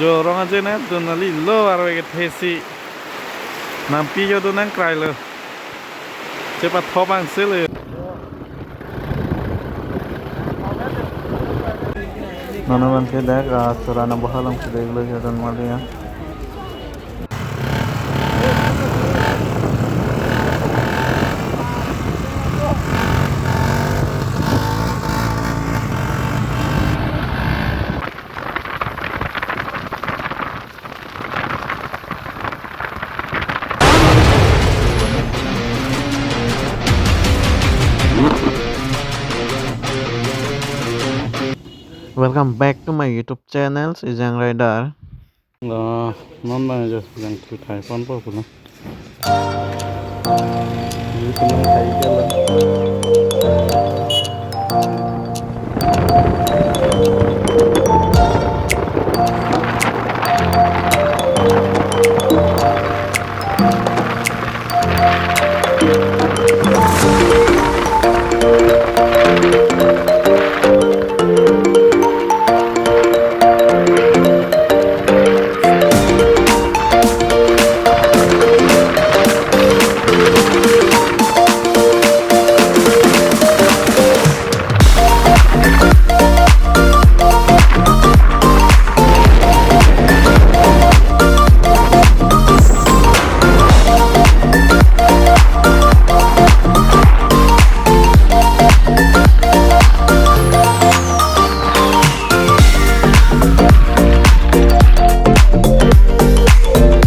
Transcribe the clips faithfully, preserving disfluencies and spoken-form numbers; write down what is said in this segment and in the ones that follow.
Jo rong aje na dun ali lo arve kethe si. Nampi jo dun nangkrai lo. Chepathop angse lo. Non abang ke dak, ah, Chora Nabahar along si dek lo jo dun mali ya. Welcome back to my YouTube channel, Sijang Rider. Ah, non bang jo jangthu thai ponpo pulo. Ini teman thai jalan.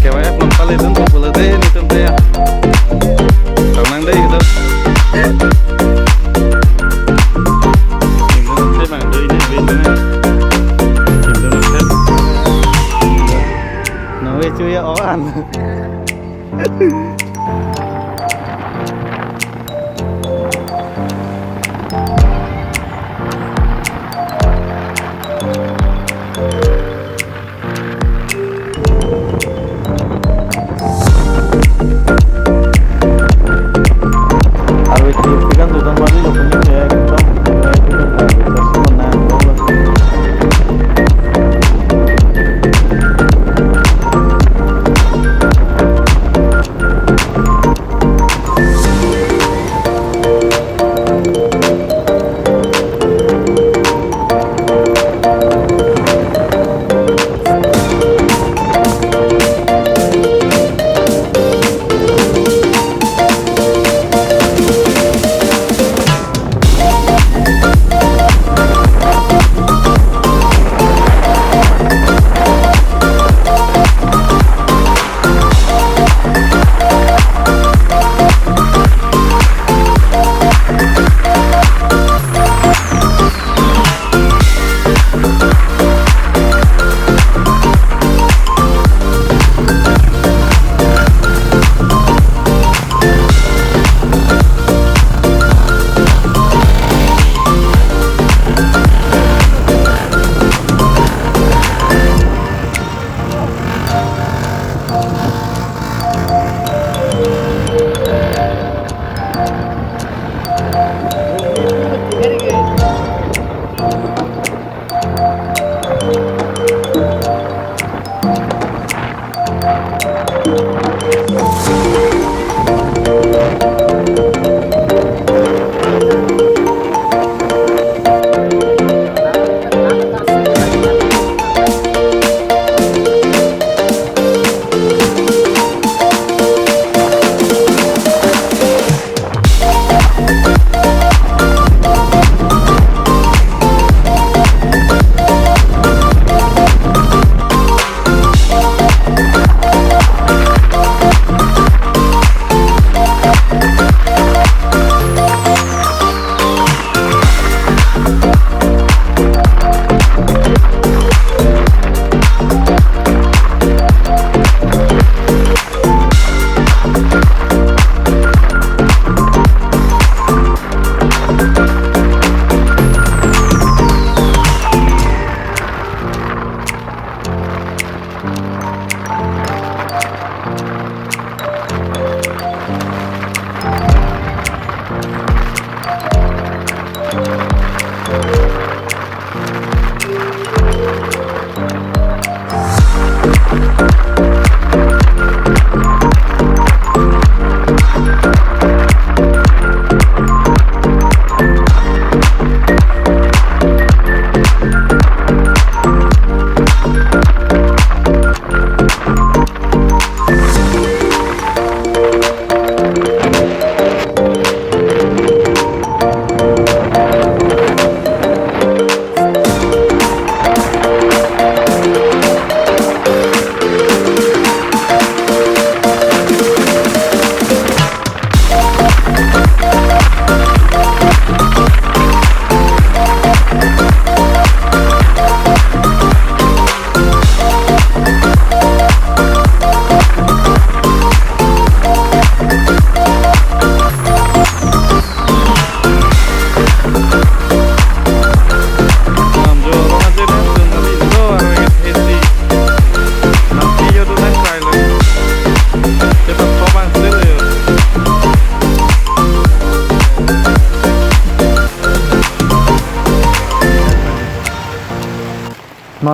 Kevang ya, non pale dun, pule deh, ini tuh ya. Tenang deh gitu. Ini tuh saya bang, deh, ini, ini, ini. Ini tuh saya. Nah, weh, cuy ya, oan. Arve T V kan dodam bali lo punya ya, ekdom, ya, ekdom, ya, ekdom, ya, ekdom, ya, ekdom.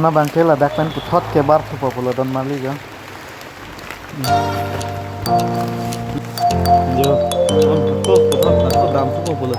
Nabang ke ladak pen puthot kebar thupo pulo don mali jo. Jo, don puthot, puthot, puthot dam thupo pulo.